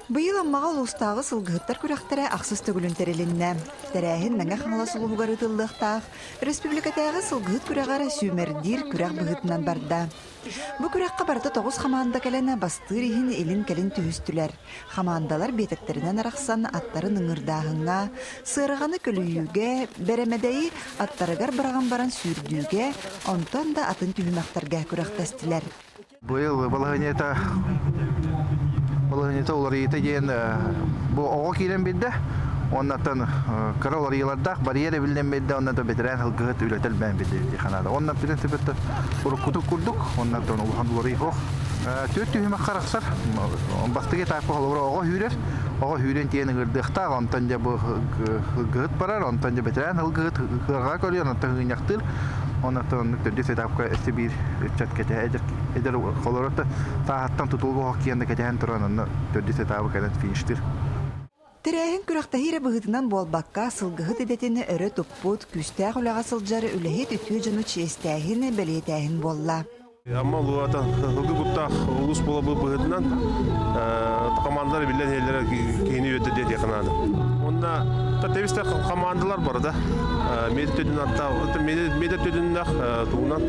Быйыл Аммаҕа улуустааҕы сылгыһыттар күрэхтэрэ ахсыс төгүлүн тэрилиннэ. Тэрээһин Мэҥэ Хаҥалас улууһугар ыытыллыахтаах республикатааҕы сылгыһыт күрэҕэр сүүмэрдиир күрэх быһыытынан барда. Бу күрэххэ барыта 9 хамаанда кэлэн бастыыр иһин илин-кэлин түһүстүлэр. Хамаандалар биэтэктэринэн арахсан аттарын ыҥырдааһыҥҥа, сыараҕаны көлүйүүгэ, бэрэмэдэйи аттарыгар быраҕан баран сүүрдүүгэ, онтон да атын түһүмэхтэргэ күрэхтэстилэр. Быйыл балаһыанньата балаһыанньата уларыйыыта диэн бу оҕо киирэн биэрдэ. Оннаттан кыра уларыйыылардаах барьер эбиллэн биэрдэ, онно да бэтэрээн сылгыһыт үлэтэ элбээн биэрдэ дии санаата. Онно принципе уруккутун курдук, оннаттан улахан уларыйыы суох. Түөрт түһүмэххэ арахсар. Бастакы этапка холобура оҕо сүүрэр, оҕо сүүрэн тиийэн ыҥырдыахтаах, онтон дьэ бу сылгыһыт барар, онтон дьэ бэтэрээн сылгыһыт сыарҕаҕа көрүөн, онтон ыҥньахтыыр. Оннаттан оннук төрдүс этапка өссө биир ыччат кэтэһэ эдэр эдэр холорото сааһыттан тутулуга оһох киэн да кэтэһэн туран онно төрдүс этабы кэлэн фиништыыр. Тэрээһин күрэхтэһии эрэ быһыытынан буолбакка, сылгыһыт идэтин өрө туппут, күүстээх үлэҕэ сылдьар үлэһит үтүө дьону чиэстээһин, бэлиэтээһин буолла. Амма улууһа сылгы куттаах улуус буолабыт быһыытынан командалар биллэн иһэллэрэ киһини үөрдэ диэтиэххэ наада. Уонна тэбистэр командалар бар да. Меди төдүн атта меди төдүннэх тугунан.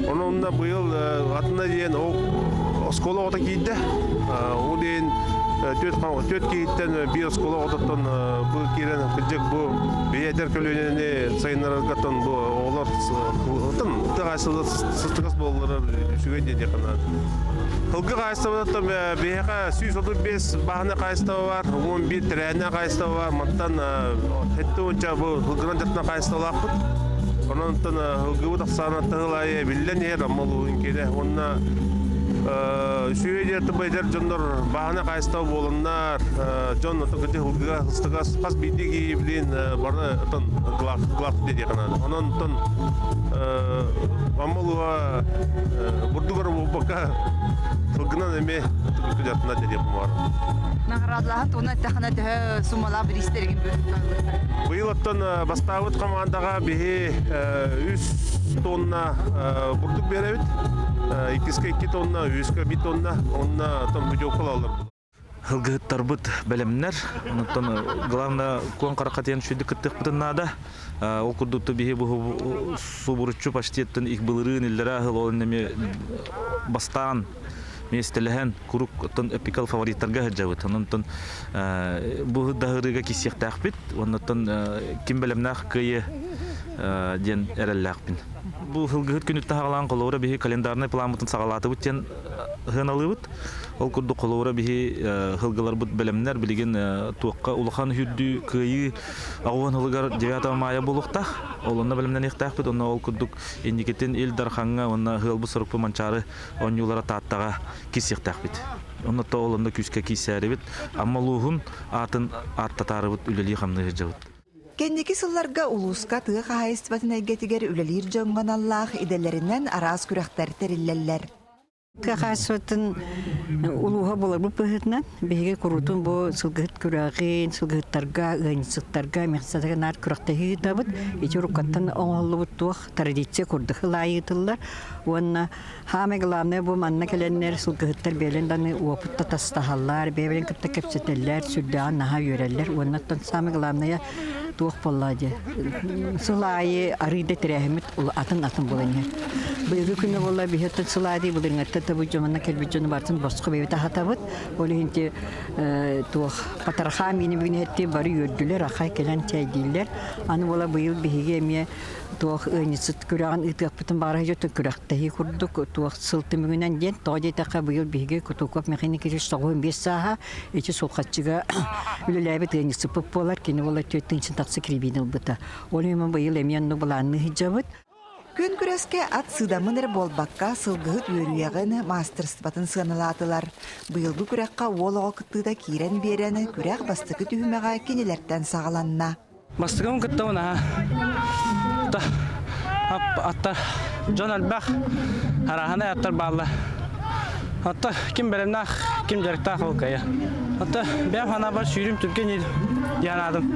Онон быйыл атына диэн ол оскуола оҕото киирдэ. Ол диэн түөрт киһиттэн биир оскуола оҕототтон бу киирэн кырдьык бу бэйэ эдэр көлүөнэни сайыннараргаттан бу оҕолор сыстыгас буоллара үчүгэй диэххэ наада. Сылгы хаһаайыстыбатыттан биһиэхэ 135 бааһынай хаһаайыстыба бар, 11 тэрээһиннээх хаһаайыстыба бар. Мантан сэттэ уонча бу сылгынан дьарыктанар хаһаайыстыбалаахпыт. Онон сылгыбыт ахсаана тыһыл аайы эбиллэн иһэр Амма улууһун киэнэ. Уонна үчүгэй диэн эдэр дьоннор бааһынай хаһаайыстыба буоланнар, дьон сылгыга сыстыгас хас биирдии киһи билин бары глав диэххэ наада. Онон Амма улууһа бурдугар буолбакка сылгынан эмиэ кыдьатына диэх баар. Наҕараадалаһан тугунан эттэххинэ төһө суммалаах бириистэригин Быйыл оттон бастаабыт хамаандаҕа биһи 3 тонна бурдук биэрэбит. Иккискэ 2 тонна, үһүскэ 1 тонна, онно тон путевка ылаллар. Сылгыһыттарбыт бэлэмнэр. Онтон главное куон харахха тиэн сүдү кыттыахпытын наада. Ол курдук биһи бу субуруччу почти их былырыын иллэрэ сыл ол эми бастаан миэстэлэһэн курук оттон эпикал фавориттарга сылдьабыт. Онон бу даһырыыга киссиэхтээхпит. Оннуттан ким бэлэмнээх кыайы диэн эрэллээхпин. Бу сылгыһыт күнүттэн саҕалаан холобура биһи календарнай планмытын саҕалаатыбыт диэн сыаналыыбыт. Ол курдук холобура биһи сылгыларбыт бэлэмнэр билигин туохха улахан үрдүү кыайыы аҕуһун сылыгар 9 мая буолуохтаах. Ол онно бэлэмнэниэхтээхпит. Онно ол курдук инникитин Ил Дархаҥҥа уонна Ыалбыт сорукпу Манчаары оонньуулара Тааттаҕа киирсиэхтээхпит. Онно то ол онно күүскэ киирсээрибит. Амма улууһун аатын ааттатаарыбыт үлэлии-хамныы сылдьабыт. Кэнники сылларга улууска тыа хаһаайыстыбатын эйгэтигэр үлэлиир дьоҥҥо аналлаах идэлэринэн араас күрэхтэр тэриллэллэр. Тыа хаһаайыстыбатын улууһа буоларбыт быһыытынан биһиги куруутун бу сылгыһыт күрэҕин, сылгыһыттарга, ыанньыксыттарга механизаторга наар күрэхтэһии ыытабыт. Ити уруккаттан оҥоһуллубут туох традиция курдук ылаайы ыытыллар. Уонна Хаамай главное бу манна кэлэннэр сылгыһыттар бэйэлэрин даҕаны уопут да тастаһаллар, бэйэ-бэйэлэрин кытта кэпсэтэллэр, сүрдээҕин наһаа үөрэллэр. Уонна оттон самое главное туох буолла дии сыл аайы арыый да тэрээһиммит атын-атын буолан иһэр. Быйылгы күнэ буолла биһи оттон сыл аайы былырыҥҥаттан да бу дьоммуна кэлбит дьону барытын босхо бэйэбит аһатабыт. Ол иһин ити туох патархаа миини бүгүн иһэтти бары үөрдүлэр, ахай кэлэн чэйдииллэр. Аны буола быйыл биһиги эмиэ туох ыанньыксыт күрэҕин ыытыахпытын баҕара сылдьан күрэхтэһии курдук туох сыл түмүгүнэн диэн тоҕо диэтэххэ быйыл биһиги Кутуков Михаил Никитич 95 сааһа ити Сулхаччыга үлэлээбит ыанньыксыппыт буолар кини буолар 4 тыһыынча тахса кирибиини ылбыта ол иһин быйыл эмиэ оннук былаанныы сылдьабыт. Күн күрэскэ ат сыыдамын эрэ буолбакка, сылгыһыт үөрүйэҕин, маастарыстыбатын сыаналаатылар. Быйылгы күрэххэ уол оҕо кыттыыта киирэн биэрэн, күрэх бастакы түһүмэҕэ кинилэртэн саҕаланна. Бастакым кытта унаһа аттар дьон элбэх, арааһынай аттар бааллар. Отто ким бэлэмнээх, ким дьарыктаах ол кыайа. Отто бэйэм санаабар сүүрүм түргэн диэн аадым.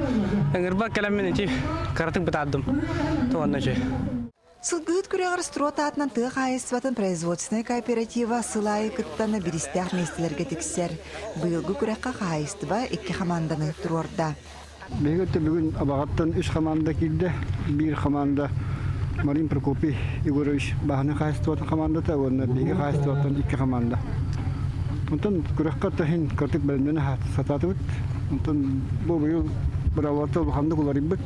Ыҥырбар кэлэммин ити кыратык бытаардым. Туонна үчүгэй. Сылгыһыт күрэҕэр Строд аатынан тыа хаһаайыстыбатын производственнай кооператива сыл аайы кыттан бириистээх миэстэлэргэ тиксэр. Быйылгы күрэххэ хаһаайыстыба икки хамаанданы туруорда. Биһиги бүгүн Абаҕаттан үс хамаанда киирдэ. Биир хамаанда Марин Прокопий Егорович бааһынай хаһаайыстыбатын хамаандата уонна биһиги хаһаайыстыбаттан икки хамаанда. Онтон күрэххэ таһын кырдык бэлэмнэнэ сатаатыбыт. Онтон бу быйыл быраабылата улаханнык уларыйбыт.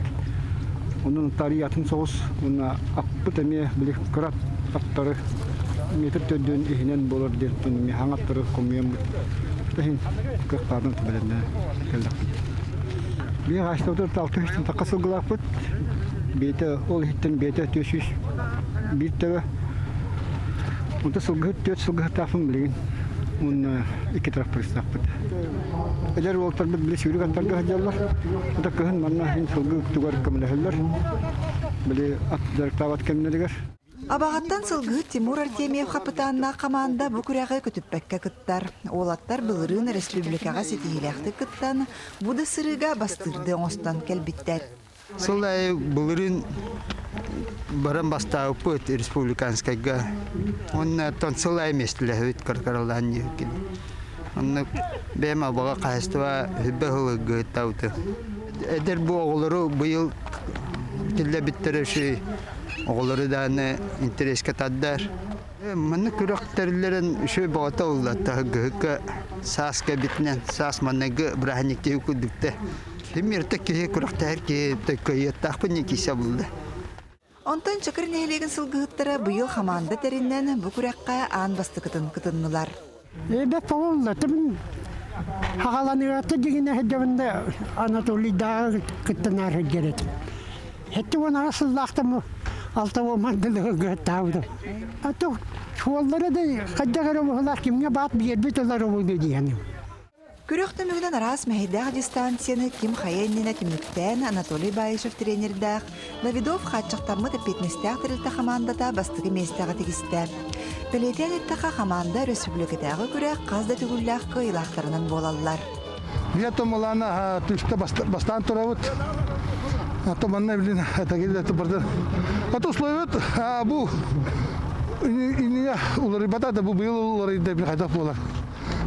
Онон тарий атын соҕус уонна аппыт эмиэ били кыра аттары метр төрдүн иһинэн буолар диэн эмиэ хаҥ аттары хомуйаммыт иһин кыахтаатан бэлэмнэнэ кэллэхпит. Биир хаачыстыбатыгар алта үстэн тахха сылгылаахпыт. Биэтэ ол иһиттэн биэтэ 401 төбө. Онто сылгыһыт түөрт сылгыһыттаахпын билигин. Уонна икки трактористаахпыт. Эдэр уолтарбыт били сүүрүк аттарга сылдьаллар. Ата кыһын манна иһин сылгы тугар көмөлөһөллөр. Били ат дьарыктаабат кэмнэригэр. Абаҕаттан сылгыһыт Тимур Артемьев хапытааннаах хамаанда бу күрэҕи көтүппэккэ кыттар. Уолаттар былырыын республикаҕа ситиһиилээхтик кыттан, бу да сырыыга бастыырдыы оҥостон кэлбиттэр. Сыл аайы былырыын баран бастаабыппыт республиканскайга. Уонна оттон сыл аайы миэстэлэһэбит кыркаралаан диэбиккин. Онно бэйэм абаҕа хаһаайыстыба хүббэ сылгыһыттаабытым. Эдэр бу оҕолору быйыл киллэрбиттэрэ үчүгэй. Оҕолору даҕаны интэриэскэ тардар. Маннык күрэх тэриллэрин үчүгэй бөҕөтө буолла. Таһыргыһыкка саас кэлбитинэн саас маҥнайгы бырааһынньык киһи курдук Ким эртэ киһи күрэхтэһэр киһи кыайыаттаахпын диэн киирсэ булла. Онтон Чакыр нэһилиэгин сылгыһыттара быйыл хамаанда тэринэн бу күрэххэ аан бастакытын кытыннылар. Эбэ толулла тым хагаланыгата дигине хеджабында Анатолийдааҕы кыттанаар сылдьар этим. Хетти уон аҕыс сыллаахтан алта уон дылыгы А то суоллара да хайдах эрэ буһулаах кимҥэ баат биэрбит ылар обуйду диэни. Күрэх түмүгүнэн араас мэһэйдээх дистанцияны ким хайа иннинэ түмүктээн Анатолий Баишев тренердээх Давидов хааччахтаммыт эппиэтинэстээх тэрилтэ хамаандата бастакы миэстэҕэ тигистэ. Бэлиэтээн эттэххэ, хамаанда өрөспүүбүлүкэтээҕи күрэх хас да төгүллээх кыайыылаахтарынан буолаллар. Лето Мулана түстэ бастаан турабыт. А манна билин этагиле барды. А то условият бу иннине уларыйбата да бу быйыл уларыйда бир хайдах буолар.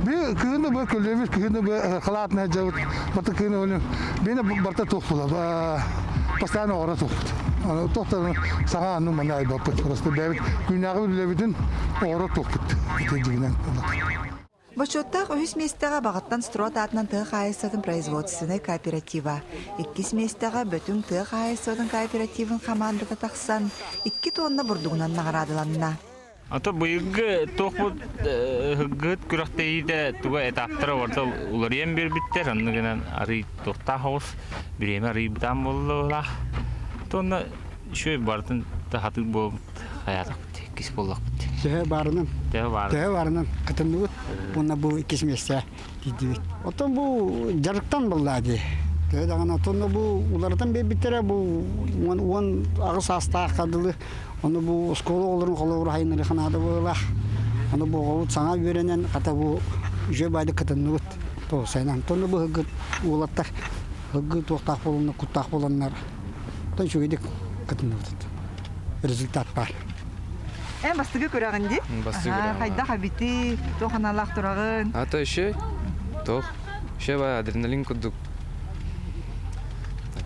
Би кыһыны бу көлөбүт кыһыны бу халаатына дьабыт бата кыһыны өлүм бene барта туох була постоянно оҕоро туохпут туохтан саҥа анну мана айбаппыт просто бэйэбит күннээҕи үлэбитин оҕоро туохпут ити дьигинэн Бочуоттаах үһүс миэстэҕэ Баҕаттан Строд аатынан тыа хаһаайыстыбатын производственнай кооператива, иккис миэстэҕэ Бөтүҥ тыа хаһаайыстыбатын кооперативын хамаандата тахсан, икки туонна бурдугунан наҕараадаланна. Ото быйылгы туохпут ыһыггыт күрэхтэһиитэ туга этаптара ордо уларыйан биэрбиттэр. Онно гынан арый туохтаах оҕус бириэмэ арыйбытаан буоллулаах. Тонна үчүгэй барытын хатыыр буолбут хайаатахпыт иккис буоллахпыт. Төһө баарынан Төһө баарынан. Төһө баарынан кытынныбыт. Уонна бу иккис миэстэ тиийдибит. Оттон бу дьарыктан буоллаа дии. Төһө даҕаны оттон бу уларытан биэрбиттэрэ бу уон аҕыс саастаахха дылы Ону бу оскуола оҕолорун холобур хайыннарыха наада буолалаах. Ону бу оҕобут саҥа үөрэнэн, хата бу үчүгэй баайды кытынныбыт. Тоҕусайынан. Тону бу ыһыгыт уолаттар ыһыгы туохтаах буоланнар, куттаах буоланнар то үчүгэйдик кытынныбыт. Результат баар. Эн бастыгы көрөҕүн дии? Бастыгы көрөҕүн. Хайдах эбити, туох аналаах тураҕын? А то еще туох еще ба адреналин курдук.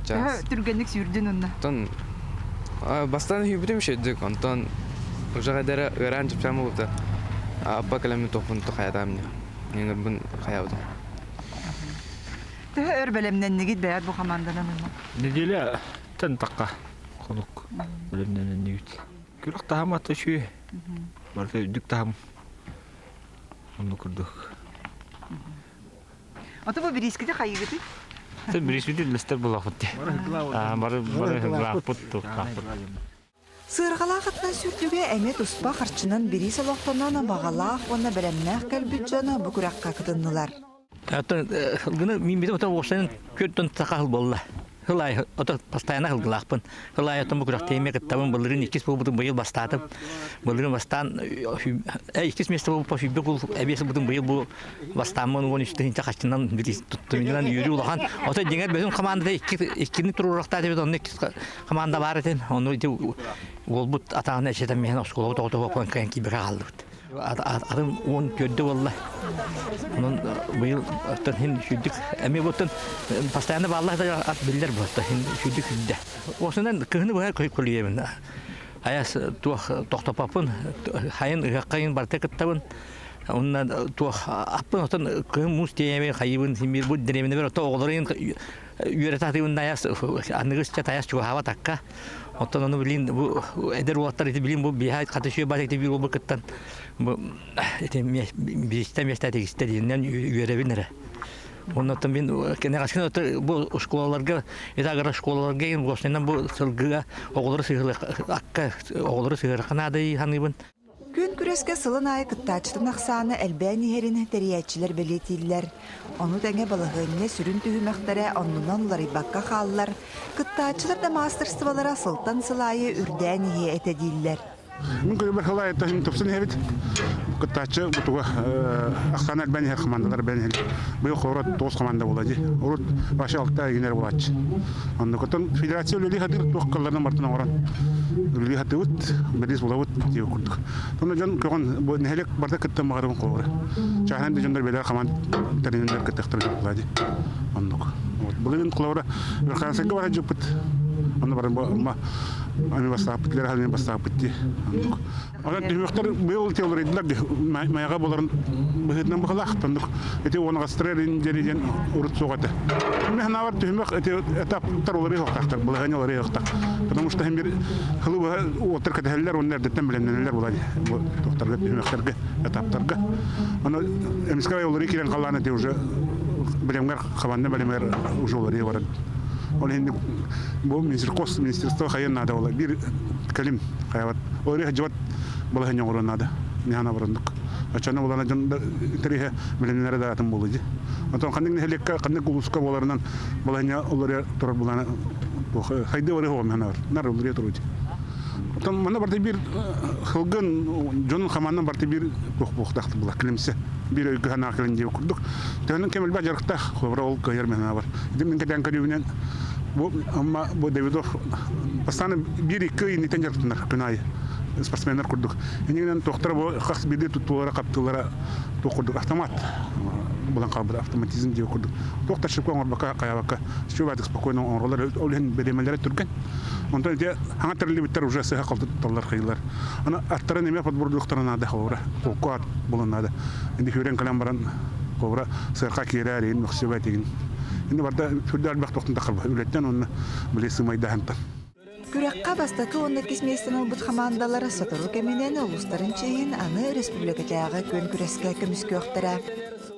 Түргэнник сүүрдүн онно. Тон Бастаан үһүйбүтүм үчүгэйдик, онтон уже хайдара ыараан чыпчаан буолбута. Аппа кэлэммин туохпун хайатаам диye. Ыҥырбын хайаабытым. Төһө өр бэлэмнэннигит бэйэт бу хамаанданан ылла? Неделя тэн таққа хонук бэлэмнэннигит. Күрэх таһым ата үчүгэй. Барыта үрдүк таһым. Онну курдук. Ото бу бириискити хайыгытый? Бириискити үллэстэр буоллахпыт дии. Бары бары ыһыглаахпыт, туохтаахпыт. Сыарҕалаах атынан сүүрдүүгэ эмиэ туспа харчынан бириис олохтонон баҕалаах уонна бэлэмнээх кэлбит дьон бу күрэххэ кытыннылар. Оттон гына мин ото уопсайынан күөртөн саха буолла. Хылай ото постоянно хылгылаахпын. Хылай отон бу күрэхтэһиигэ кыттабын. Былырыын иккис буолбутум быйыл бастаатым. Былырыын бастаан иккис место буолбуппа сүүрбэ кул эбиэс ылбытым быйыл бу бастааммын уон үс тыһыынча хаччынан туттумунан үөрүү улахан. Ото дьиҥэр бөтүн командата икки иккини туруорахтаат эбит онно иккис команда баар этин. Ону ити Уолбут атаҕын эчэтэн миһэн оскуолабыт оҕото буолан кэлэн киирбэккэ хааллыбыт. Атын уон көрдө буолла. Онон быйыл оттон хин сүүрдүк эмиэ буттан постоянно бааллах да ат биллэр буолта хин сүүрдүк сүүрдэ. Осунан кыһыны быһа көлүйэбин. Аяс туох тохтоппаппын хайын ыһыаххайын барыта кыттабын. Онна туох аппын отон кыһын муус тиэйэбин хайыбын симир бу дэриэбинэбэр ото оҕолорун үөрэтэ сатыыбын аяс аныгыс таяс чугаһаабат акка. Оттон ону билин бу эдэр уолаттар ити билин бу биһа хата сүө бар ити биир уолбу кыттан бу ити биристэ миэстэ тигистэ дииннэн үөрэбин эрэ. Оннотон мин кэнэҕэскин ото бу школаларга ити агро школаларга ин госнынан бу сылгыга оҕолору сыһылы акка оҕолору сыһыарахха наада ханыыбын. Күөн күрэскэ сылын аайы кыттааччытын ахсаана элбээн иһэрин тэрийээччилэр бэлиэтииллэр. Ону тэҥэ балаһыанньа сүрүн түһүмэхтэрэ оннунан уларыйбакка хааллар, кыттааччылар да маастарыстыбалара сылтан сыл аайы үрдээн иһиэ этэ дииллэр. Мин көрүбэр хыл аайы тупсан иһэбит. Кыттааччы бутуга ахсаана элбээн иһэр командалар элбээн иһэр. Быйыл холобура тоҕус команда буолла дии. Урут вообще алта игинер буолааччы. Оннукутун федерация үлэлии сатыыр туох кылларынан бартын оҥорон үлэлии сатыыбыт, бэлиис булабыт диир курдук. Онно дьон көҕөн бу нэһилиэк барыта кыттан баҕарабын холобура. Чааһынан да дьоннор бэлэр хамаан тэринэннэр кыттыахтарын сөп буолаа дии. Оннук. Вот. Былырыын холобура Верхоянскайга баран дьыппыт. Онно баран бу ами бастааппыт, лера бастааппыт дии. Оннук. Онон түһүөхтэр быйыл теолорийдылар майаҕа боларын быһыытынан быһылаах тоннук ити уонагастара диэри диэн урут суох этэ. Мин санаабар түһүмэх ити этаптар уларыйа суохтаахтар, былаһыанньа уларыйа суохтаах. Потому что хим бир хылы быһа уоттар кэтэһэллэр уонна эрдэттэн бэлэмнэнэллэр була бу туохтарга түһүмэхтэргэ этаптарга. Аны эмискэ уларыйа киирэн халлаан ити уже бэлэмгэр хабанна бэлэмгэр уже уларыйа баран. Ол иһин бу министеркос министерство хайан наада була бир кэлим хайабат Ори дьыбат балаһын оҥоруон наада. Миһана барандык. Оччону булана дьон интэриэһэ билиннэрэ да атын буолуо дии. Онтон ханнык нэһилиэккэ, ханнык улууска буоларынан балаһыня олору турар булана хайды ори хоҕо миһана бар. Нар олору туру дии. Оттон манна барда бир хылгын дьонун хамааннан барда бир туох буохтаах була килимсе бир өйгө санаа кэлин диэбит курдук. Төһөнөн кэмэлбэ дьарыктаах холобура ол кыайар миһана бар. Ити мин кэтээн көрүүбүнэн бу Амма бу Давидов бастаан биир-икки ый инниттэн дьарыктанар күн аайы спортсменнар курдук. Иннинэн туохтара бу хас биирдии туттуулара хаптыылара туох курдук автомат булан хаалбыт автоматизм диэбит курдук. Туох да ошибка оҥорбокко хайаабакка чугаһатык спокойно оҥороллор ол иһин бириэмэлэрэ түргэн. Онтон ити хаҥа тэриллибиттэр уже сыһа қалты тутталлар хайылар. Аны аттарын эмиэ подбордуохтара наада холобура. Холку ат булан наада. Инди хүрэн кэлэн баран холобура сыарха киирээр иһин мөхсүбэт игин. Инди барда сүрдэ элбэх тохтун тахарба үлэттэн уонна били сымайдаһантан. Күрэххэ бастакы уонна иккис миэстэни ылбыт хамаандалар сотору кэминэн улуустарын чиэһин аны республикатааҕы күөн күрэскэ көмүскүөхтэрэ.